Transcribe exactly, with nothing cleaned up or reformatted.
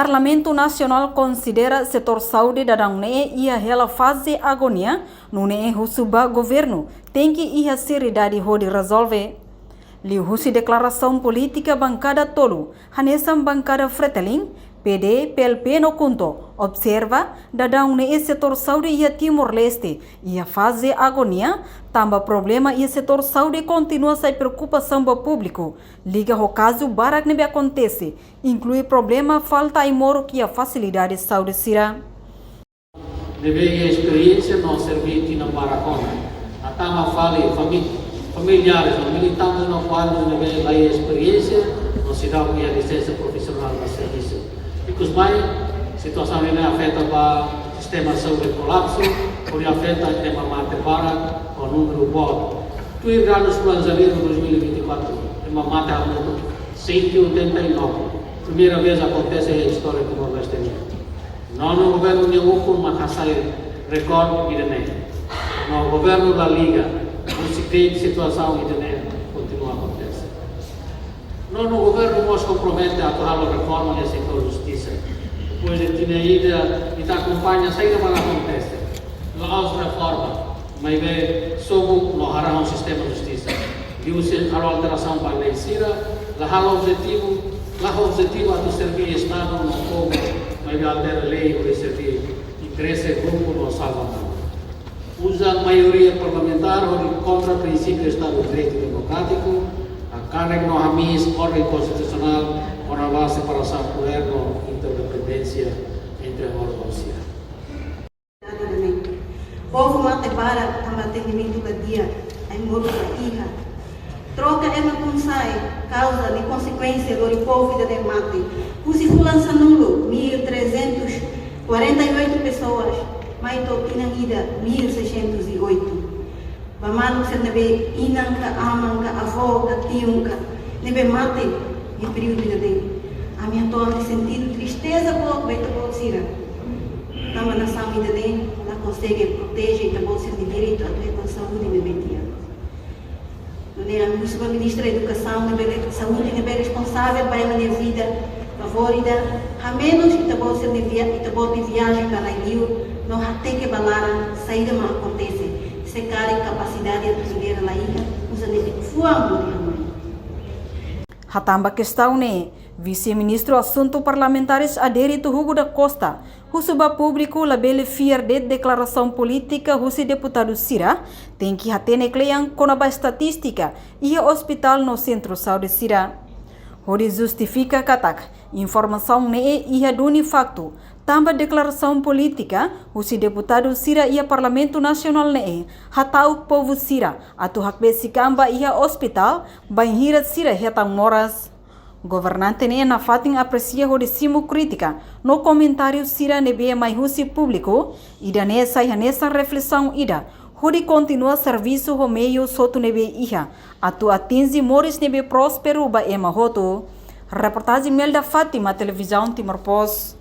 Parlamentu Nasionál konsidera setór saúde daudaun ne'e iha hela faze agonia, nune'e husu ba governu tenke iha seriedade hodi rezolve. Liuhusi deklarasaun polítika bankada tolu, hanesan bankada Fretilin, P D, P L P no KHUNTO, observa daudaun ne'e setór saúde iha Timor-Leste iha faze agonia, tanba problema iha setór saúde kontinua sai preokupasaun ba públiku, liga ho kazu barak ne'ebé akontese, inklui problema falta ai-moruk iha fasilidade saúde sira. Ne'ebé iha esperiénsia no serbí tinan barak ona. Hatama fali fami-, familiares no militantes no kuadru ne'ebé la iha esperiénsia no seidauk iha lisensa profisionál ba servisu. Ikusmai, situasaun ne'e afeta ba sistema saúde kolapsu, hodi afeta ema mate barak ho númeru boot. Tuir dadus fulan Janeiru dois mil e vinte e quatro, ema mate hamutuk cento e oitenta e nove. Primeira vez akontese iha istória Timor-Leste nian. Nonu governu nia ukun mak hasai rekorde ida-ne'e. No governu la liga, husik de'it situasaun ida-ne'e kontinua akontese. Nonu governu mós kompromete atu halo reforma iha setór justisa. Depois de tinan ida, ita akompaña saida mak akontese. La'ós reforma, maibé sobu no harahun sistema justisa. Liuhusi halo alterasaun ba lei sira, la halo objetivu, la ho objetivu atu serbí Estadu no povu, maibé altera lei hodi serbí interese grupu no salva manu. Uza maioria parlamentár hodi kontra prinsípiu Estadu Direitu Demokrátiku, hakanek no hamis orden konstitusionál, kona-ba separasaun podér no interdependénsia entre órgaun sira. Povu mate barak tanba atendimentu la di'ak, ai-moruk la iha. Troka ema tun-sa'e, kauza no konsekuénsia lori povu ida-ne'e mate. Husi fulan sanulu, mil trezentos e quarenta e oito pessoas, mai to'o tinan ida, mil seiscentos e oito. Ba maluk sira ne'ebé inan ka aman ka avó ka tiun ka ne'ebé mate iha períodu ida-ne'e. Ami hato'o ami sentidu tristeza boot ba ita-boot sira. Tanba nasaun ida-ne'e la konsege proteje ita-boot sira-nia direitu atu hetan saúde ne'ebé di'ak. Nune'e ami husu ba Ministra Edukasaun ne'ebé re-, Saúde ne'ebé responsavel ba ema nia vida, favór ida, hamenus ita-boot sira-nia via-, ita-boot nia viajen ba rai-liur, no hateke ba laran saida mak akontese, se karik kapasidade atu lidera la iha, uza ne'e fuan hodi hanoin. Hatán ba kestaun ne'e, Vise-Ministru Asuntu Parlamentares Adérito Hugo da Costa, husu ba públiku labele fiar de'it deklarasaun polítika husi deputadu sira, tenke hatene kle'an kona-ba estatístika iha ospitál no sentru saúde sira. Hodi justifika katak, informasaun ne'e iha duni faktu, tanba deklarasaun polítika husi deputadu sira iha Parlamentu Nasionál ne'e, hata'uk povu sira atu hakbesik an ba iha ospitál, bainhira sira hetan moras. Governante ne'e nafatin apresia hodi simu krítika no komentáriu sira ne'ebé mai husi públiku, ida-ne'e sai hanesan reflesaun ida, hodi kontinua servisu ho meius hotu ne'ebé iha, atu atinje moris ne'ebé prósperu ba ema hotu. Reportajen Melda Fátima, Televizaun Timor Post.